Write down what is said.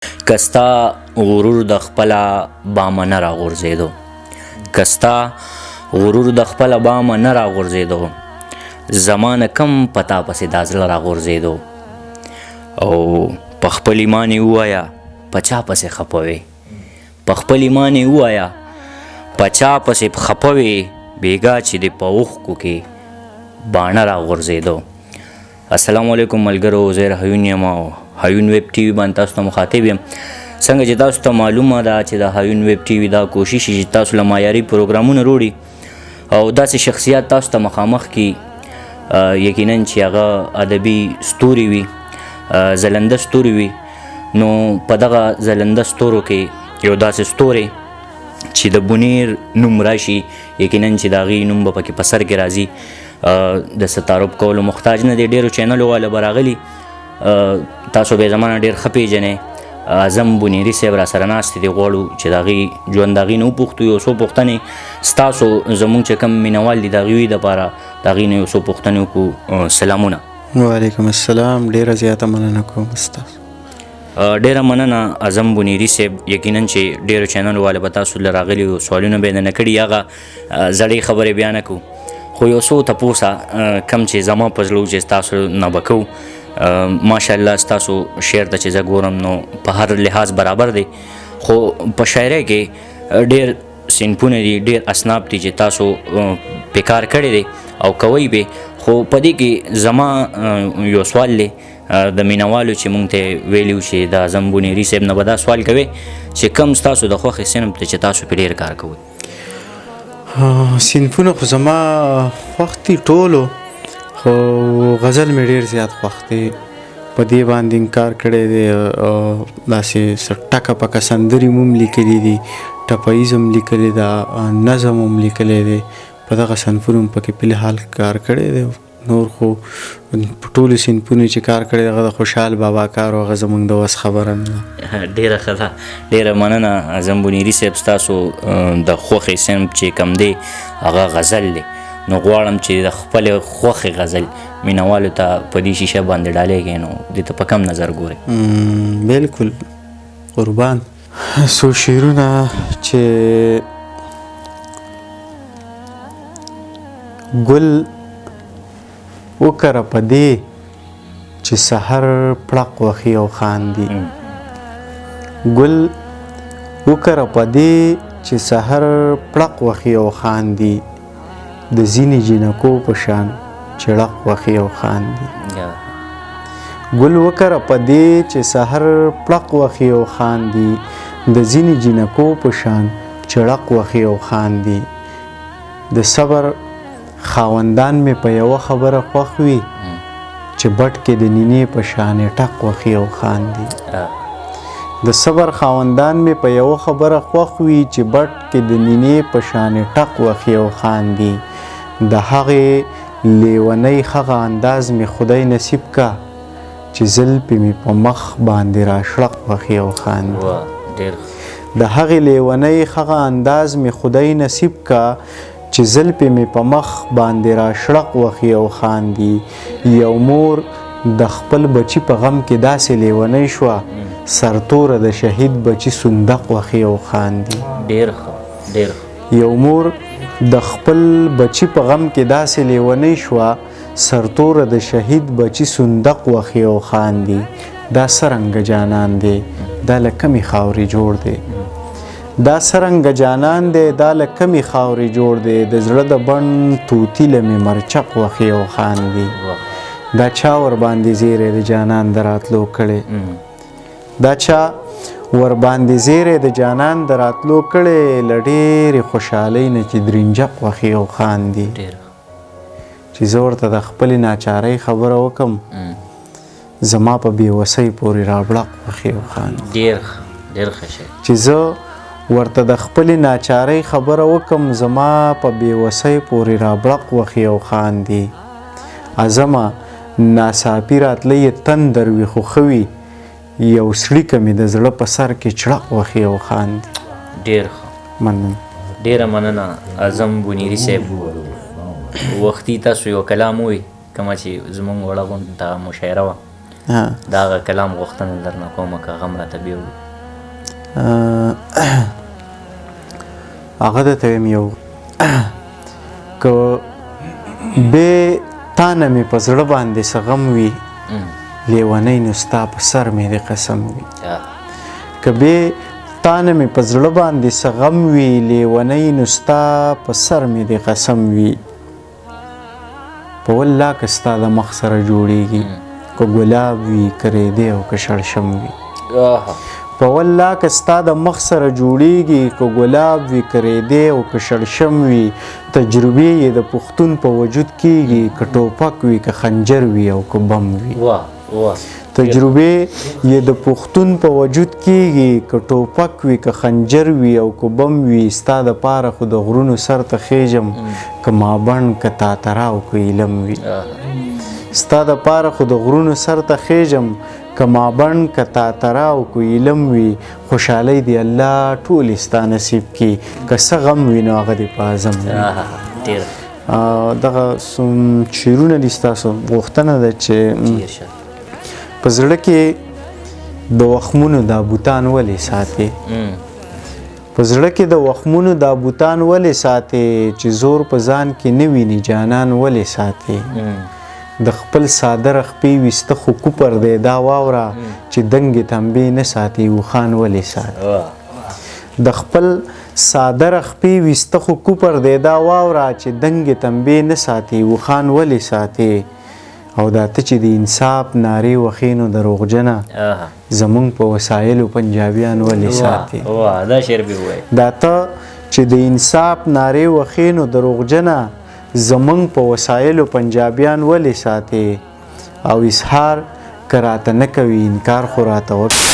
که ستا غرور د خپله بامه نه راغورځېدو، که ستا غرور د خپله بامه نه راغورځېدو، زما نه کم په تا پسې دا زړه راغورځېدو. او په خپل ایمان یې ووایه په چا پسې خپه وې، په خپل ایمان یې ووایه په چا پسې خپه وې، بېګا چې دې په اوښکو کې باڼه راغورځېدو. السلام علیکم ملګرو، زه حیون یم او حیون ویب ټي وي باندې تاسو ته مخاطب یم. څنګه چې تاسو ته معلومه ده چې د حیون ویب ټي وي دا کوشش چې تاسو له معیاري پروګرامونه روړي او داسې شخصیات تاسو ته مخامخ کی، یقینا چې هغه ادبي ستوري وي، ځلنده ستوري وي. نو په دغه ځلنده ستورو کې یو داسې ستوری چې د بونیر نوم راشي، یقینا چې د هغې نوم به پکې په سر کې راځي، د څه تعارف کولو محتاج نه دی. ډېرو چینلو والا به راغلي، تاسو به یې زما نه ډېر ښه پېژنئ. اعظم بونیري صاحب را سره ناست دی، غواړو چې د هغې ژوند د هغې نه وپوښتو یو څو پوښتنې. ستاسو زمونږ چې کوم مینهوال دي د هغوی دپاره د هغې نه یو څو پوښتنې وکړو. سلامونه. وعلیکم السلام، ډېره زیاته مننه کوم ستاسو. ډېره مننه اعظم بونیري صاحب. یقینا چې ډېرو چینلو والا به تاسو له راغلي سوالونه به یې درنه کړي، هغه زړې خبرې بیا نه کوو، خو یو څو تپوسه کم چې زما په زړه و چې ستاسو نه به کوو. ماشاءالله ستاسو شعر ته چې زه ګورم نو په هر لحاظ برابر دی، خو په شاعرۍ کې ډېر صنفونه دي، ډېر اصناف دي چې تاسو پې کار کړی دی او کوئ به. خو په دې کې زما یو سوال دی د مینهوالو چې مونږ ته ویلي وو چې د اعظم بونیري صاحب نه به دا سوال کوي چې کوم ستاسو د خوښې صنف دی چې تاسو پرې ډېر کار کوئ؟ صنفونه خو زما خوښ دي ټولو، خو غزل مې ډېر زیات خوښ دی، په دې باندې کار کړی دی. داسې څه ټکه پکه سندرې مې هم لیکلې دي، ټپه ییز هم لیکلې ده، نظم هم لیکلی دی، په دغه صنفونو هم پکې په الحال کار کړی دی. نور خو په ټولو صنفونو چې کار کړی هغه د خوشحال بابا کار و، هغه زموږ د وس خبره نه ده. ډېره ښه ده، ډېره مننه اعظم بونیري صاحب. ستاسو د خوښې صنف چې کوم دی هغه غزل دی، نو غواړم چې د خپلې خوښې غزل مینهوالو ته په دې شیشه باندې ډالۍ کړئ، نو دې ته په کم نظر ګورئ؟ بالکل قربان. څو شعرونه چې ګل وکره په دې چې سحر پړق وخي او خاندي، ګل وکره په دې چې سحر پړق وخي او خاندي، د ځینې جینکو په شان چې ړق وخي او خاندي. ګل وکره په دې چې سحر پړق وخي او خاندي، د ځینې جینکو په شان چې ړق وخي او خاندي. د صبر خاوندان مې په یوه خبره خوښ وي، چې بټ کې د نینې په شان ټق وخي او خاندي. د صبر خاوندان مې په یوه خبره خوښ وي، چې بټ کې د نینې په شان ټق وخي او خاندي. د هغې لیونۍ هغه انداز مې خدای نصیب کا، چې زلفې مې په مخ باندې راشړق وخي او خاندي. د هغې لیونۍ هغه انداز مې خدای نصیب کا، چې زلفې مې په مخ باندې راشړق وخي او خاندي. یو مور د خپل بچي په غم کې داسې لیونۍ شوه، سرتوره د شهید بچي صندوق وخي او خاندي. ډېر ښه، ډېر ښه. یو مور د خپل بچي په غم کې داسې لیونۍ شوه، سرتوره د شهید بچي صندوق وخي او خاندي. دا څرنګه جانان دی، دا له کومې خاورې جوړ دی، دا څرنګه جانان دی، دا له کومې خاورې جوړ دی، د زړه د بڼ طوطي له مې مرچق وخي او خاندي. دا چا ورباندې زیری د جانان د راتلو کړی، دا چا ورباندې زیری د جانان د راتلو کړی، له ډېرې خوشحالۍ نه چې درینجق وخي او خاندي. چې زه ورته د خپلې ناچارۍ خبره وکم، زما په بېوسۍ پورې رابړق وخي او خاندي. ډېر ښه، ډېر ښه شعر. چې زه ورته د خپلې ناچارۍ خبره وکم، زما په بېوسۍ پورې رابړق وخي او خاندي. اعظمه ناڅاپي راتله یې تندر وي خو ښه وي، یو څړیکه مې د زړه په سر کې چړق وخي او خاندي. ډېر ښه، مننه. ډېره مننه اعظم بونیري صاحب. وختي تاسو یو کلام ووی کومه چې زمونږ وړه غونډه مشاعره وه، د هغه کلام غوښتنه درنه کومه که هغه هم راته بیوړي. هغه درته وایم یو که بې تا نه مې په زړه باندې څه غم وي لیونۍ نو ستا په سر مې د قسم وي. که بې تا نه مې په زړه باندې څه غم وي لیونۍ نو ستا په سر مې د قسم وي. په والله که ستا د مخ سره جوړیږي که ګلاب وي که ریدی او که شړشم وي. په والله که ستا د مخ سره جوړیږي که ګلاب وي که ریدی او که شړشم وي. تجربې یې د پښتون په وجود کیږي که ټوپک وي که خنجر وي او که بم وي. تجربې یې د پښتون په وجود کیږي که ټوپک وي که خنجر وي او که بم وي. ستا د پاره خو د غرونو سر ته خېژم که مابڼ که تاترا او که ایلم وي. ستا د پاره خو د غرونو سر ته خېژم که مابڼ که تاترا او که ایلم وي. خوشحالۍ دې الله ټولې ستا نصیب کړي که څه غم وي نو هغه دې په اعظم وي. دغه شعرونه دي ستاسو غوښتنه ده چې په زړه کې د وخمونو دا بوتان ولې ساتې، په زړه کې د وخمونو دا بوتان ولې ساتې، چې زور په ځان کې نه ویني جانان ولې ساتې. د خپل څادر خپې ویسته خو کوپر دی دا واوره چې دنګې تنبې نه ساتي اوښان ولې ساتي. د خپل څادر خپې ویسته خو کوپر دی دا واوره چې دنګې تنبې نه ساتي اوښان ولې ساتي. او دا ته چې د انصاف نارې وخې نو دروغجنه زمونږ په وسایلو پنجابیان ولې ساتي. دا شعر به ووایې. دا ته چې د انصاف نارې وخې نو دروغجنه زمونږ په وسایلو پنجابیان ولې ساتي. او اظهار که راته نه کوي انکار خو راته وکړه.